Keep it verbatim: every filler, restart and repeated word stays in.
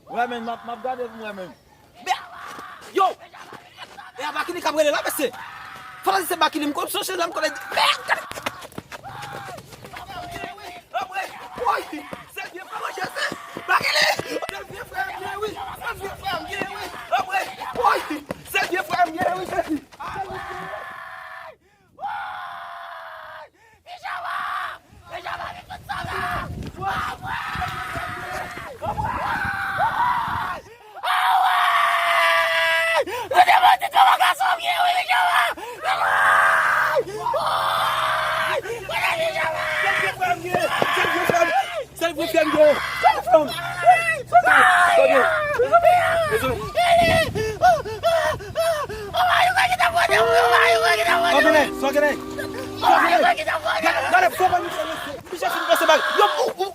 Wè, men, m ap, m ap gade pou m wè, men. Yo! E a Bakili k ap rele la, mesye. Fò se Bakili, m konn sonje la, m konnen. Woy! Se vye frè mwen, Jezi! Bakili! Se vye frè m ye, wi! Se vye frè m ye, wi! Woy! Se vye frè m ye, wi, Jezi! Pijama! Pijama, vin tout sa la! Yo te mande kòman gason m ye, wi, Pijama! Pijama! Sèl vre frè m gen! Sèl vre frè m gen! Sèl vre frè m! Sèl vre frè m! Sèl vre frè m! Sa w genyen? Sa w genyen? Sa w genyen? Gade, gade, fò mwen, Michel, Michel fin pase bal. Yo, ou, ou.